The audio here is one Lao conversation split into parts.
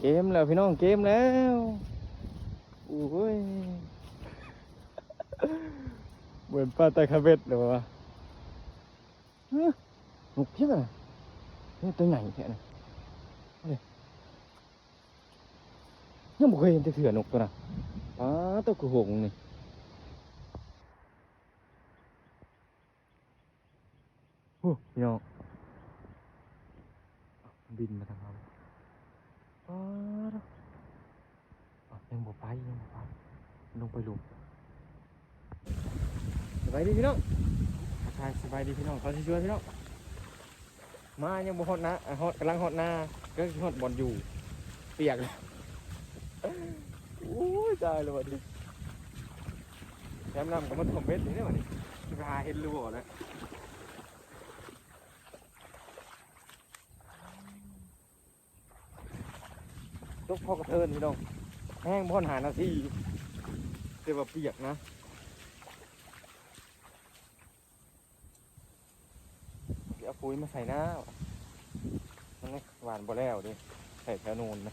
ເກມແລ້ວພີ່ນ້ອງ ເກມແລ້ວ. ໂອ້ຍ ເໝືອນປາຕາຂາເບັດເລີຍວ່າ. ຮະ ນົກຫຍັງນະ? ເຮັດໂຕໃຫຍ່ແທ້ນະ. ເອົາເດ້. ຍັງບໍ່ເຄີຍເຫັນຈັກເທື່ອນົກໂຕນະ. ປາດ ໂຕຄືຫົງນີ້. ໂອ້ ພີ່ນ້ອງ ບິນມາທາງເຮົາ. ປາດ ຍັງບໍ່ໄປ ຍັງບໍ່ໄປ ລົງໄປລຸ່ມ. ສະບາຍດີພີ່ນ້ອງ ທັກທາຍສະບາຍດີພີ່ນ້ອງ ຕອນສວຍໆພີ່ນ້ອງ. ມາຍັງບໍ່ຮອດນາ ຮອດ ກຳລັງຮອດນາ ກຳລັງຊິຮອດບ່ອນຢູ່ ປຽກແລ້ວ. ໂອ້ຍ ຕາຍແລ້ວບັດນີ້ ແຖມນ້ຳກໍມາຖ້ວມເບັດນີ້ເດ້ບັດນີ້ ຊິໄປຫາເຫັນຫຼືບໍ່ແລ້ວ. ຕົກພໍກະເທີນພີ່ນ້ອງ ແຮງບໍ່ຮອດຫ້ານາທີ ແຕ່ວ່າປຽກນະ. ຊິເອົາປຸ໋ຍມາໃສ່ນາ ມັນຫວ່ານບໍ່ແລ້ວເດ້ ໃສ່ແຖວໂນ້ນນະ.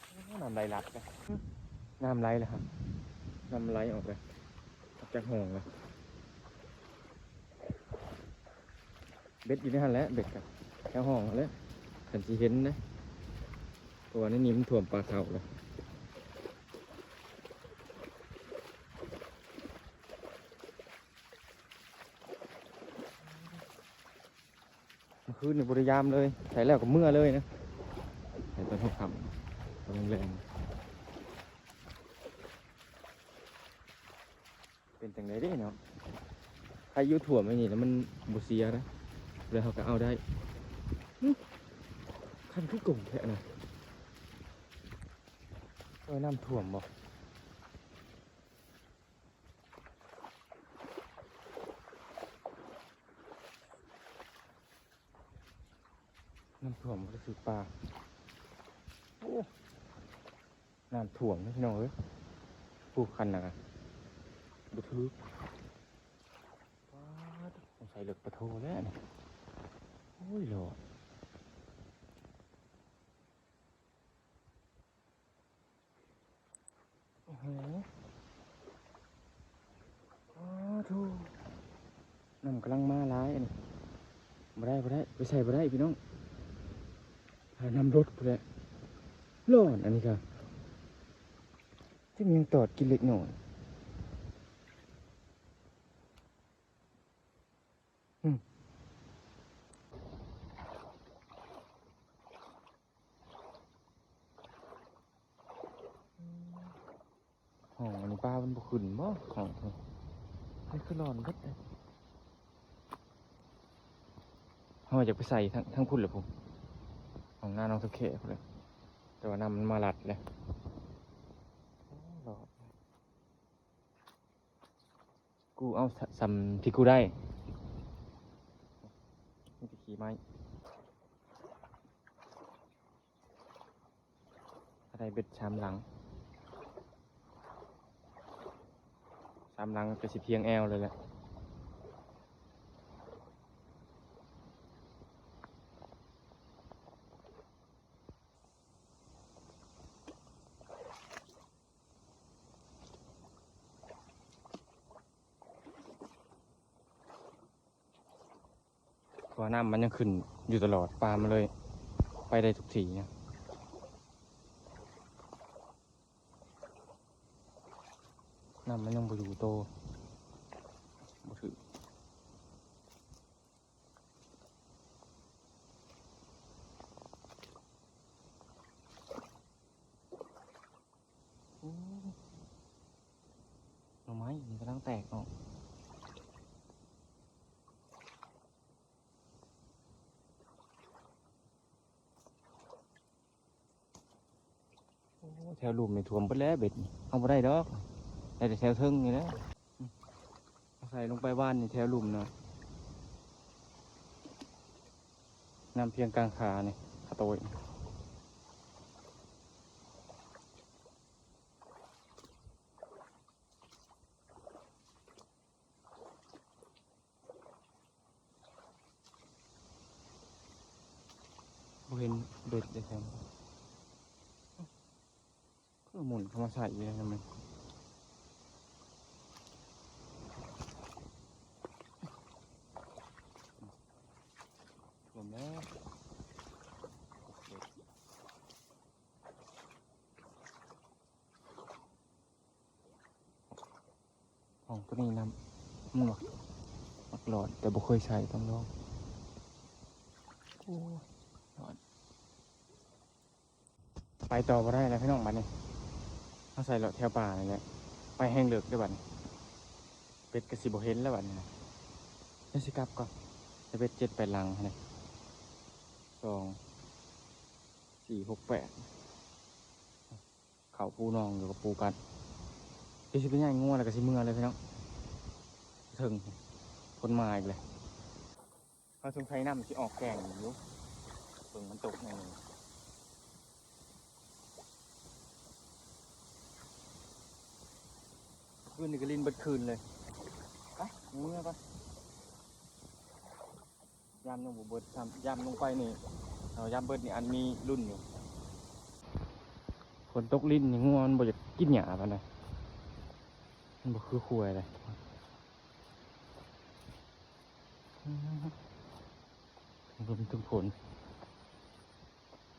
ໂອ້ ນ້ຳໄຫຼຫຼັກເດ້ ນ້ຳໄຫຼແລ້ວ ນ້ຳໄຫຼອອກແລ້ວ ອອກຈາກຮ່ອງແລ້ວ. ເບັດຢູ່ໃນຫັ້ນແຫຼະ ເບັດກະແຖວຮ່ອງຫັ້ນແຫຼະ ຄັນຊິເຫັນນະ ເພາະວ່າໃນນີ້ມັນຖ້ວມປາເຂົ້າແລ້ວ. ເມື່ອຄືນນີ້ບໍ່ໄດ້ຍາມເລີຍ ໃສ່ແລ້ວກໍເມືອເລີຍນະ ໃສ່ຕອນຫົວຄ່ຳ ຕອນແລງ. ເປັນຈັ່ງໃດເດ້ເນາະ ໃຄຢູ່ຖ້ວມອັນນີ້ແລ້ວມັນບໍ່ເສຍນະ ແລ້ວເຮົາກໍເອົາໄດ້. ຫຶ ຄັນຄືກົງແທ້ນະ ເອີ ນ້ຳຖ້ວມບໍ່? ນ້ຳຖ້ວມກໍຄືປາ ໂອ້ ນ້ຳຖ້ວມເດ້ພີ່ນ້ອງເອີຍ. ຜູ້ຄັນນະ ບໍ່ຖືກ ປາດ ສົງໄສເລິກປາໂທແລ້ວນີ້. ໂອ້ຍ ຫຼໍ່. ໂອ້ໂຫ ອ້າໂທ້ ນ້ຳກຳລັງມາຫຼາຍອັນນີ້ ບໍ່ໄດ້ ບໍ່ໄດ້ ໄປໃສ່ບໍ່ໄດ້ພີ່ນ້ອງ ຖ້ານ້ຳລົດພຸ້ນແຫຼະ. ຮ້ອນອັນນີ້ກະ ຈະມີຫຍັງຕອດກິນເລັກນ້ອຍ. ຫ້ອງອັນນີ້ປາມັນບໍ່ຂຶ້ນບໍ່? ຫ້ອງນີ້ຄືຫຼອນເບິດເດ້. ເຮົາຢາກໄປໃສ່ທາງ ທາງພຸ້ນແຫຼະພຸ້ນ ຫ້ອງນານ້ອງສາວແຂພຸ້ນແຫຼະ ແຕ່ວ່ານ້ຳມັນມາລັດແລ້ວ. ໂອ້ ຫຼອນ. ກູເອົາ ສ- ສ່ຳທີ່ກູໄດ້ ມີແຕ່ຂີ້ໄມ້ ກໍໄດ້ເບັດສາມຫຼັງ ສາມຫຼັງກໍຊິພຽງແອວເລີຍແຫຼະ. ເພາະວ່ານ້ຳມັນຍັງຂຶ້ນຢູ່ຕະຫຼອດ ປາມັນເລີຍໄປໄດ້ທຸກທີ່ນະ. ນ້ຳມັນຍັງບໍ່ຢູ່ໂຕ ບໍ່ຖືກ. ໂອ້ ໜໍ່ໄມ້ມັນກຳລັງແຕກອອກ. ໂອ້ ແຖວລຸ່ມນີ້ຖ້ວມເບິດແລ້ວເບັດນີ້ ເອົາບໍ່ໄດ້ດອກ ໄດ້ແຕ່ແຖວເທິງນີ້ແຫຼະ. ອືມ ອາໄສລົງໄປຫວ່ານນີ້ແຖວລຸ່ມນະ ນ້ຳພຽງກາງຂານີ້ ຂາໂຕຍ. ບໍ່ເຫັນເບັດເດ້ແທ້. ໝູນເຂົ້າມາໃສ່ອີກແລ້ວ ມັນຖ້ວມແລ້ວ. ຂອງໂຕນີ້ນຳ ມັນວ່າ ມັກຫຼອດ ແຕ່ບໍ່ເຄີຍໃສ່ ຕ້ອງລອງ. ໂອ້ຍ ຫຼອດ ໄປຕໍ່ບໍ່ໄດ້ແລ້ວພີ່ນ້ອງ ບາດນີ້ ເຮົາໃສ່ເລາະແຖວປ່ານີ້ແຫຼະ ໄປແຮງເລິກເດ້ບາດນີ້ ເບັດກໍຊິບໍ່ເຫັນແລ້ວບາດນີ້ນະ. ດຽວຊິກັບກ່ອນ ໃສ່ເບັດເຈັດແປດຫຼັງຫັ້ນນະ ສອງ ສີ່ ຫົກ ແປດ ເຂົ້າປູໜອງຢູ່ກັບປູກັດ. ດຽວຊິໄປຍ້າຍງົວແລ້ວກໍຊິເມືອເລີຍພີ່ນ້ອງ. ເຖິງ ຄົນມາອີກແລ້ວ. ເຮົາສົງໄສນ້ຳຊິອອກແກງຢູ່ ເບິ່ງມັນຕົກແນວນີ້. ຄືນນີ້ກໍຫຼິ້ນເບິດຄືນເລີຍ. ໄປ ເມືອກ່ອນ. ຍາມຍັງບໍ່ເບິດຊ້ຳ ຍາມລົງໄປນີ້ ເອົາ ຍາມເບິດນີ້ອັນມີລຸ້ນຢູ່. ຝົນຕົກລິນນີ້ ງົວມັນບໍ່ຢາກກິນຫຍ້າປານໃດ ມັນບໍ່ຄືຄວາຍເລີຍ. ລົມເຖິງຝົນ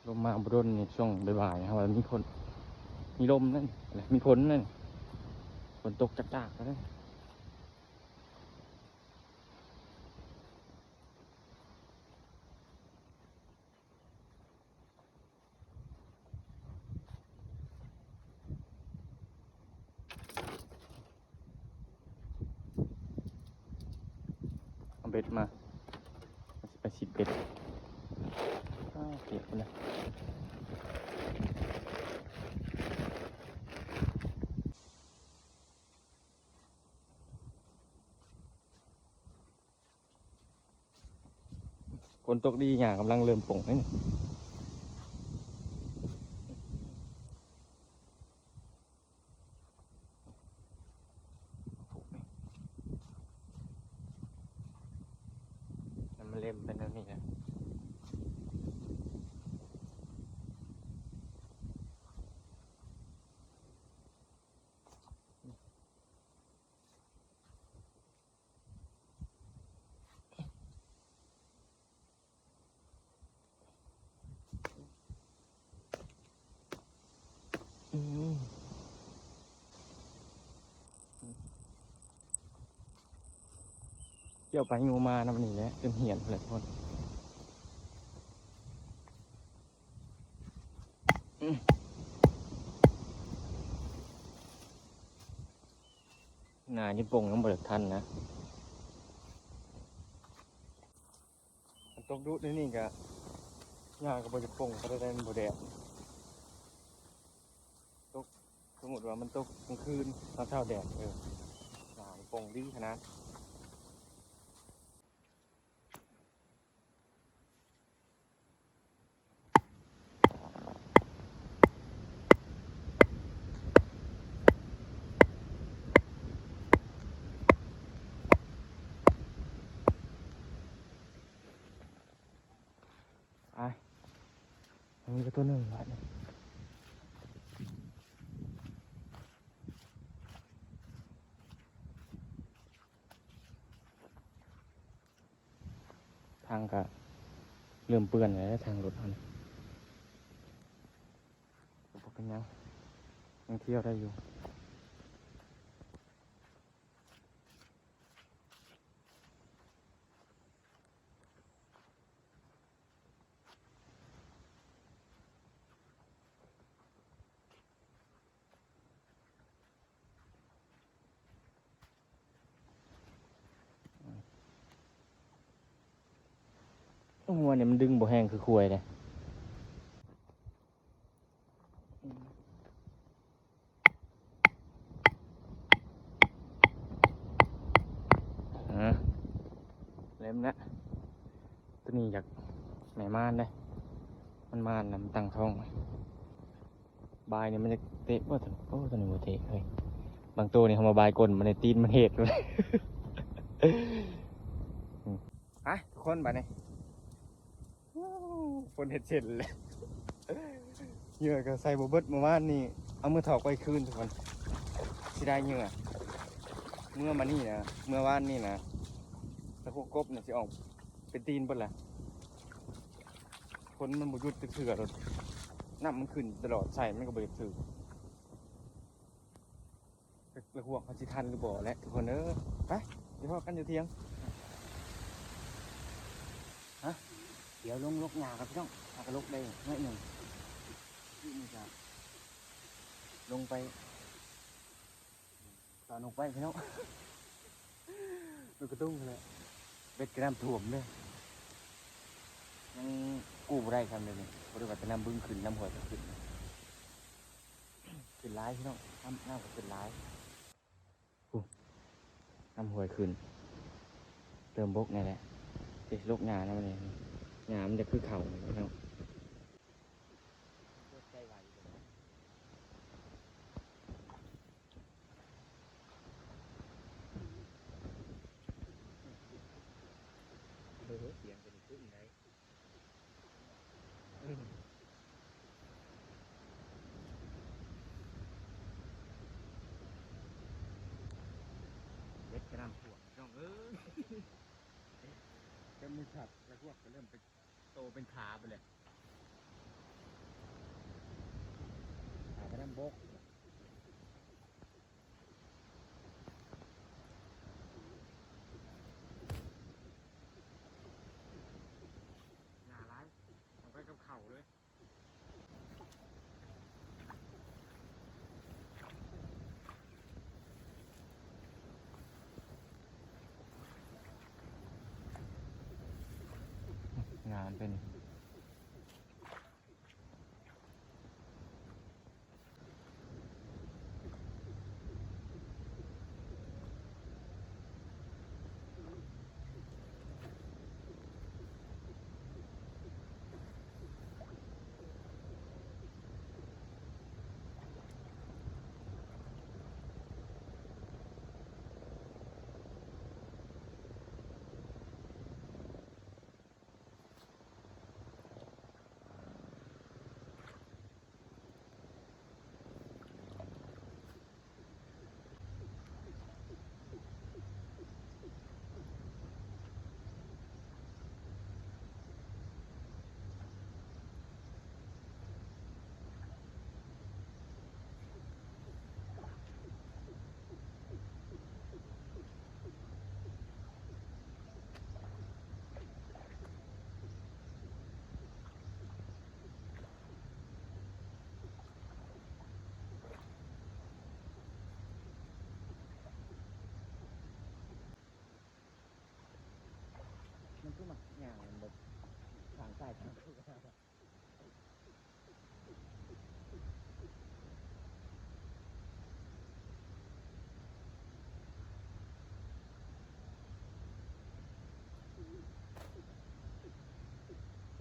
ລົມມາບໍ່ດົນນີ້ ຊ່ວງບ່າຍໆ ເຮົາວ່າມີຝົນ ມີລົມນັ້ນ ແລະ ມີຝົນນັ້ນ ຝົນຕົກຈາກໆ ແລ້ວ. ເອົາເບັດມາ ຊິໄປຊິດເບັດ. ອ້າວ ປຽກໝົດແລ້ວ. ຝົນຕົກດີ ຫຍ້າກຳລັງເລີ່ມປົ່ງເດ້ນີ້. ມັນເລັມເປັນແນວນີ້ແຫຼະ. ອືມ ກ່ຽວໄປຍູ້ມານຳນີ້ແຫຼະ ຈົນຫ້ຽນພຸ້ນແຫຼະທຸກຄົນ. ອືມ ໜ້ານີ້ປົ່ງຍັງບໍ່ທັນນະ. ມັນຕົກດຸດແນວນີ້ກະ ຫຍ້າກໍບໍ່ຢາກປົ່ງປານໃດ ມັນບໍ່ແດດ. ຕົກ ສົມມຸດວ່າມັນຕົກກາງຄືນ ຕອນເຊົ້າແດດ ເອີ ໜ້າມັນປົ່ງດີຂະໜາດ. ໄປ ມັນກໍຕົວໜຶ່ງບາດນີ້. ທາງກະເລີ່ມເປື້ອນແລ້ວ ທາງລົດເຮົານີ້ ກໍບໍ່ເປັນຫຍັງ ຍັງທ່ຽວໄດ້ຢູ່. ງົວນີ້ມັນດຶງບໍ່ແຮງຄືຄວາຍເດ້. ອ່າ ເລັມແລ້ວ ໂຕນີ້ຢາກແມ່ມ່ານເດ້ ມັນມ່ານນຳຕັ້ງທ້ອງ. ບາຍນີ້ມັນຈະເຕະບໍ່? ໂອ້ ໂຕນີ້ບໍ່ເຕະເຮີ້ຍ. ບາງໂຕນີ້ເຮົາມາບາຍກົ້ນມັນ ຕີນມັນເຮັດ. ໄປທຸກຄົນບາດນີ້ ຝົນເຮັດເຊັ່ນແຫຼະ. ເຫຍື່ອກໍໃສ່ບໍ່ເບິດ ເມື່ອວານນີ້ ເອົາມືຖອກໄວ້ຄືນທຸກຄົນ ຊິໄດ້ເຫຍື່ອ. ເມື່ອມານີ້ນະ ເມື່ອວານນີ້ນະ ຕະຄຸກກົບນີ້ຊິອອກເປັນຕີນເບິດແຫຼະ. ຝົນມັນບໍ່ຢຸດຈັກເທື່ອໂລດ ນ້ຳມັນຂຶ້ນຕະຫຼອດ ໃສ່ມັນກໍບໍ່ຢາກຖືກ. ແລ້ວພວກເຮົາຊິທັນຫຼືບໍ່ແຫຼະທຸກຄົນເອີຍ. ໄປ ໄປພໍ້ກັນຢູ່ຖຽງ. ຮະ ດຽວລົງລົກຫຍ້າກ່ອນພີ່ນ້ອງ ຫາກະລົກໄດ້ໜ້ອຍໜຶ່ງ. ນີ້ກະລົງໄປ ຕອນລົງໄປພີ່ນ້ອງ ລົງກະຕຸງຫັ້ນແຫຼະ. ເບັດກະນ້ຳຖ້ວມເດີ ຍັງກູ້ບໍ່ໄດ້ຊ້ຳເດນີ້. ບໍ່ໄດ້ວ່າແຕ່ນ້ຳບຶງຂຶ້ນ ນ້ຳຫ້ວຍກໍຂຶ້ນ ຂຶ້ນຫຼາຍພີ່ນ້ອງ ນ້ຳ ນ້ຳກໍຂຶ້ນຫຼາຍ. ໂອ້ ນ້ຳຫ້ວຍຂຶ້ນ ເລີ່ມບົກແນ່ແຫຼະ. ຊິລົກຫຍ້ານຳນີ້ ຫຍ້າມັນຈະຄືເຂົ້ານີ້ພີ່ນ້ອງ. ເອີ ສຽງເປັນປຶ້ງໄດ. ເບັດກະນ້ຳຖ້ວມພີ່ນ້ອງເອີຍ. ເລີ່ມມີສັດ ແລ້ວພວກກໍເລີ່ມເປັນໂຕເປັນຂາໄປເລີຍ ຂາໄປນຳບົກ. ຫຍ້າຫຼາຍ ເອົາໄປກັບເຂົ້າເລີຍ. ຫຍ້າມັນເປັນ ມັນຄືມັກຍ່າງແມ່ນບໍ່ ທາງຊ້າຍທາງຂວາ.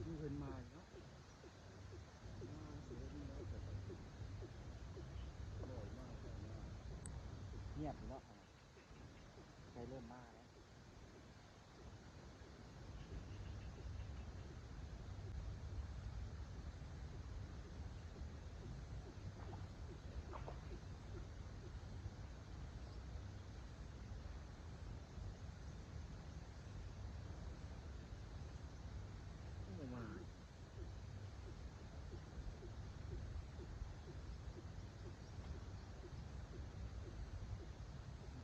ຄືເພິ່ນມາຢູ່ເນາະ ມາຊິເຫັນແລ້ວ ລອຍມາ ລອຍມາ ງຽບເນາະ. ໃກ້ເລີ່ມມາແລ້ວ. ບໍ່ມາ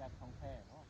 ດັດຂອງແທ້ເນາະ.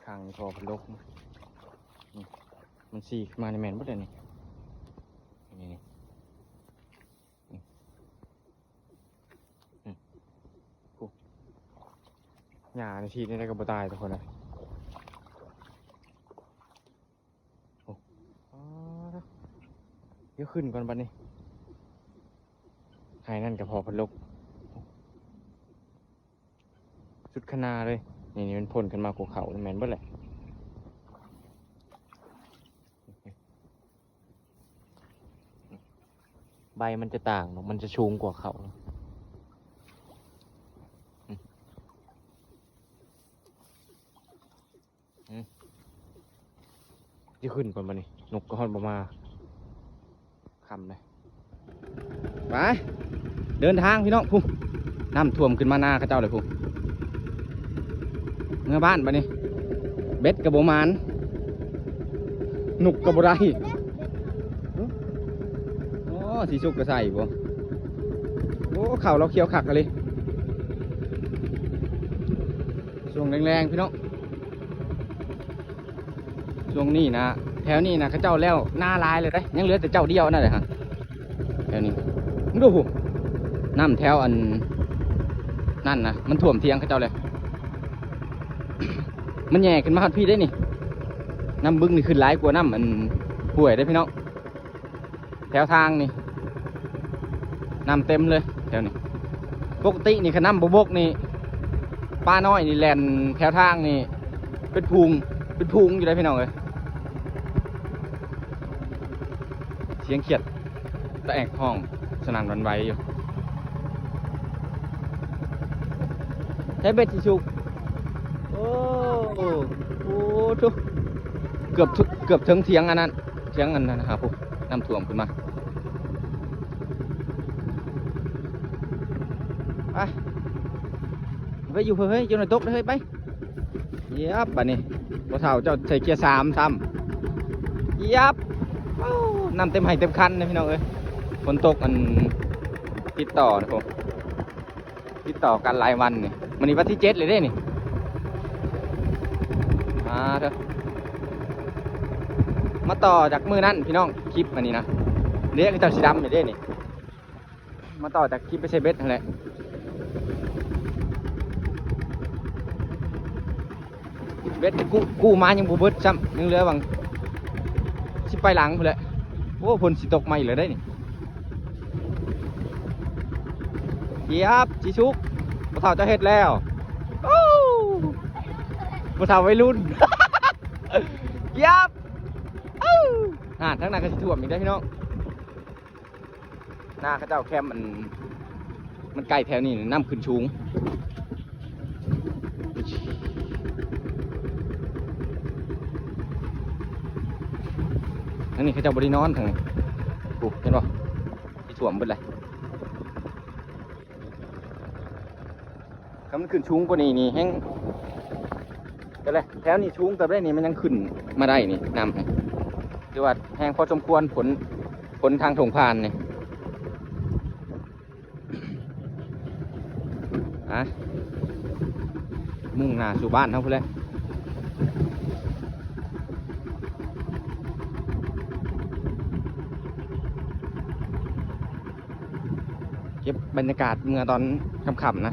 ຂ້າງນີ້ພໍເພິ່ນລົກ ນີ້ ມັນສີຂຶ້ນມານີ້ແມ່ນເບິດເລີຍນີ້ ນີ້ ນີ້ ນີ້ ນີ້ ໂອ້ ຫຍ້ານີ້ ສີແນວໃດກໍບໍ່ຕາຍທຸກຄົນເອີຍ. ໂອ້ ຂຶ້ນກ່ອນບັດນີ້ ໄຮ່ນັ້ນກໍພໍ້ເພິ່ນລົກ ສຸດຄະນາເລີຍ. ນີ້ ນີ້ມັນພົ້ນຂຶ້ນມາກວ່າເຂົາ ແມ່ນເບິດແຫຼະ. ໃບມັນຈະຕ່າງເນາະ ມັນຈະສູງກວ່າເຂົາ. ອືມ ຊິຂຶ້ນກ່ອນບັດນີ້ ນົກກໍຮອດບໍ່ມາ ຄ່ຳເລີຍ. ໄປ ເດີນທາງພີ່ນ້ອງ ພຸ້ນ ນ້ຳຖ້ວມຂຶ້ນມານາເຂົາເຈົ້າເລີຍພຸ້ນ. ເມືອບ້ານບັດນີ້ ເບັດກໍບໍ່ໝານ ນົກກໍບໍ່ໄດ້. ໂອ້ ຊິສຸກກໍໃສ່ບໍ່. ໂອ້ ເຂົ້າລາວຂຽວຄັກອີ່ຫຼີ ຊ່ວງແລງໆ ພີ່ນ້ອງ. ຊ່ວງນີ້ນະ ແຖວນີ້ນະ ເຂົາເຈົ້າແລ້ວນາຫຼາຍເລີຍເດ້ ຍັງເຫຼືອແຕ່ເຈົ້າດຽວນັ້ນແຫຼະ. ແຖວນີ້ ເບິ່ງດູ ນ້ຳແຖວອັນນັ້ນນະ ມັນຖ້ວມຖຽງເຂົາເຈົ້າເລີຍ. ມັນແຍ່ຂຶ້ນມາຮອດພີ້ເດ້ນີ້ ນ້ຳບຶງນີ້ຂຶ້ນຫຼາຍກວ່ານ້ຳອັນຫ້ວຍເດ້ພີ່ນ້ອງ. ແຖວທາງນີ້ ນ້ຳເຕັມເລີຍແຖວນີ້. ປົກກະຕິນີ້ຄັນນ້ຳບໍ່ບົກນີ້ ປານ້ອຍນີ້ແລ່ນແຖວທາງນີ້ເປັນຝູງ ເປັນຝູງຢູ່ເດ້ພີ່ນ້ອງເອີຍ. ສຽງຂຽດຕະແອກຮ້ອງສະໜັ່ນຫວັ່ນໄຫວຢູ່. ໃຊ້ເບັດຊິສຸກ. ໂອ້ ໂອ້ ໂທ້ ເກືອບ ເກືອບເຖິງຖຽງອັນນັ້ນ ຖຽງອັນນັ້ນຫາ ພຸ້ນ ນ້ຳຖ້ວມຂຶ້ນມາ. ໄປ ໄປຢູ່ເຮີ້ຍ ຢູ່ໃນຕົກເຮີ້ຍ ໄປ. ເຢັບ ບາດນີ້ພໍ່ເຖົ້າເຈົ້າໃສ່ເກຍສາມຊ້ຳ. ເຢັບ ໂອ້ ນ້ຳເຕັມໄຮ່ເຕັມຄັນເດ້ພີ່ນ້ອງເອີຍ. ຝົນຕົກອັນຕິດຕໍ່ນະ ໂອ້ ຕິດຕໍ່ກັນຫຼາຍວັນນີ້ ມື້ນີ້ວັນທີເຈັດເລີຍເດ້ນີ້. ມາເຖາະ ມາຕໍ່ຈາກມື້ນັ້ນພີ່ນ້ອງ ຄລິບອັນນີ້ນະ ເດ້ ເຂົາເຈົ້າຊິດຳນີ້ເດ້ນີ້. ມາຕໍ່ຈາກຄລິບໄປໃສ່ເບັດຫັ້ນແຫຼະ. ເບັດກູ້ ກູ້ມາຍັງບໍ່ເບິດຊ້ຳ ຍັງເຫຼືອຫວ່າງ ຊິໄປຫຼັງພຸ້ນແຫຼະ. ໂອ້ ຝົນຊິຕົກໃໝ່ແລ້ວເດ້ນີ້. ເຢັບ ຊິສຸກ ພໍ່ເຖົ້າເຈົ້າເຮັດແລ້ວ. ໂອ້ ພໍ່ເຖົ້າໄວລຸ້ນ. ເຢັບ ເອີ ຫັ້ນ ທາງນັ້ນກໍຊິຖ້ວມອີກເດ້ພີ່ນ້ອງ. ນາເຂົາເຈົ້າແຄມ ອັນ ມັນໃກ້ແຖວນີ້ ນ້ຳຂຶ້ນສູງ. ທາງນີ້ເຂົາເຈົ້າບໍ່ໄດ້ນອນ ທາງນີ້ ໂອ້ ເຫັນບໍ່ ຊິຖ້ວມເບິດເລີຍ. ຄັນມັນຂຶ້ນສູງກວ່ານີ້ນີ້ແຮງ ກໍເລີຍ ແຖວນີ້ສູງເຕີບເດ້ນີ້ ມັນຍັງຂຶ້ນມາໄດ້ນີ້ ນ້ຳນີ້ ຖືວ່າແຮງພໍສົມຄວນ ຝົນ ຝົນທາງທົ່ງຜ່ານນີ້. ອະ ມຸ່ງໜ້າສູ່ບ້ານເຮົາພຸ້ນແຫຼະ. ເກັບບັນຍາກາດເມື່ອຕອນຄ່ຳໆນະ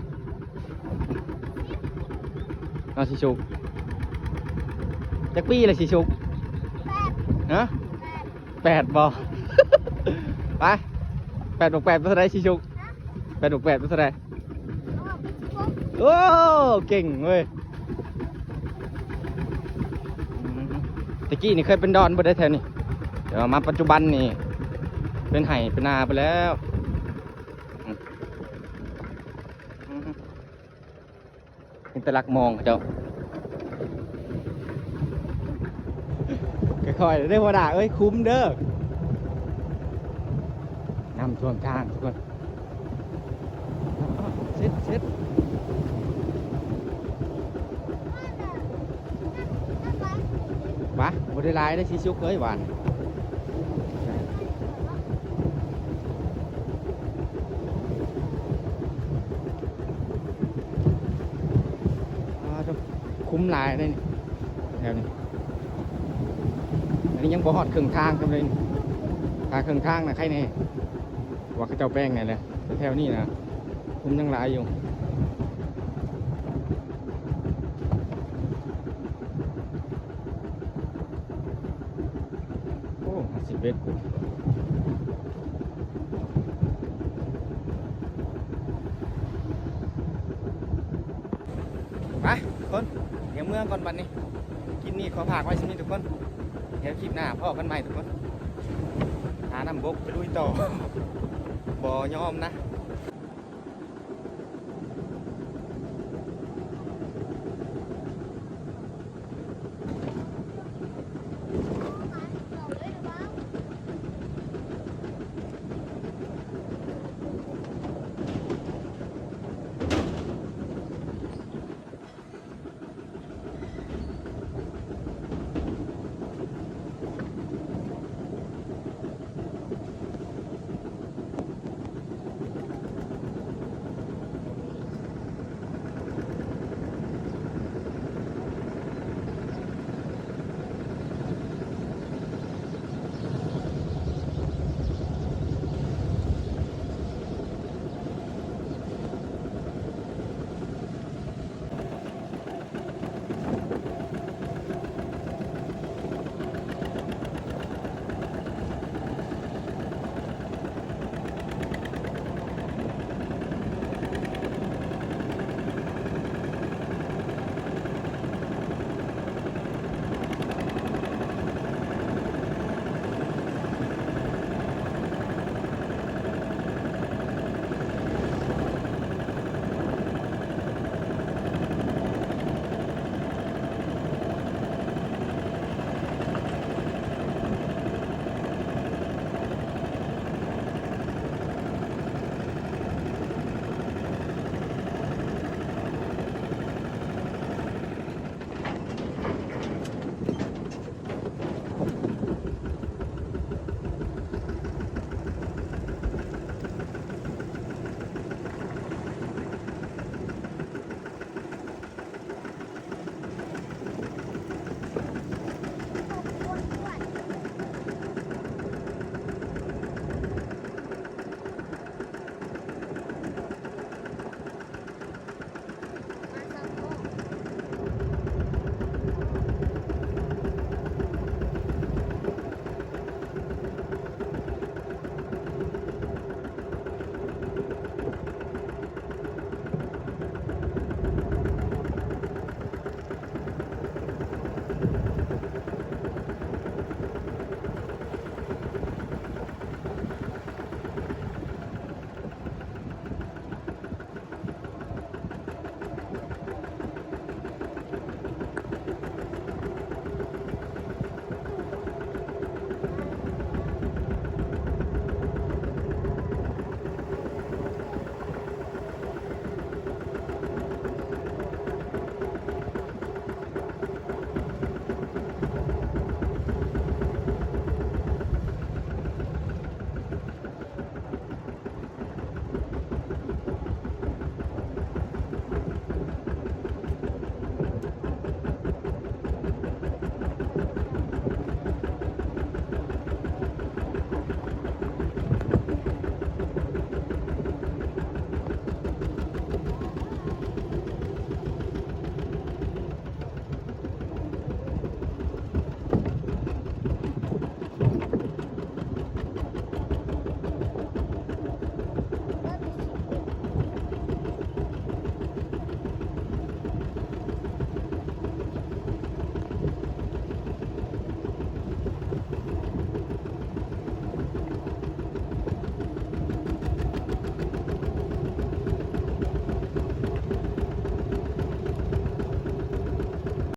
ເນາະ ຊິສຸກ. ຈັກປີລະຊິສຸກ? ຮະ? ແປດບໍ່? ໄປ ແປດບວກແປດເປັນເທົ່າໃດ ຊິສຸກ? ແປດບວກແປດເປັນເທົ່າໃດ? ໂອ້ ເກັ່ງເວີຍ. ອືມ ແຕ່ກີ້ນີ້ເຄີຍເປັນດອນເບິດເດ້ແຖວນີ້ ແຕ່ວ່າມາປັດຈຸບັນນີ້ເປັນໄຮ່ເປັນນາໄປແລ້ວ. ອືມ ອືມ ເຫັນແຕ່ລັກມອງເຂົາເຈົ້າ. ຄ່ອຍໆເດີຫົວໜ້າເອີຍ ຄຸ້ມເດີ. ນ້ຳຖ້ວມທາງທຸກຄົນ. ເຊັດ ເຊັດ ປະ ບໍ່ໄດ້ຫຼາຍເດ້ ຊິສຸກເອີຍ ຫວານ. ອ່າ ຄຸ້ມຫຼາຍເດ້ນີ້ ແຖວນີ້. ອັນນີ້ຍັງບໍ່ຮອດເຄິ່ງທາງຊ້ຳເລີຍ. ຖ້າເຄິ່ງທາງນະ ໃຄແນ່ ວ່າເຂົາເຈົ້າແປງແນ່ແຫຼະ. ແຖວນີ້ນະ ຄຸ້ມຍັງຫຼາຍຢູ່. ໂອ້ ຫ້າສິບເອັດພຸ້ນ. ໄປທຸກຄົນ ດຽວເມືອກ່ອນບັດນີ້ ຄລິບນີ້ຂໍຝາກໄວ້ສ່ຳນີ້ທຸກຄົນ ດຽວຄລິບໜ້າພໍ້ກັນໃໝ່ທຸກຄົນ ຫານ້ຳບົກໄປລຸຍຕໍ່ ບໍ່ຍອມນະ.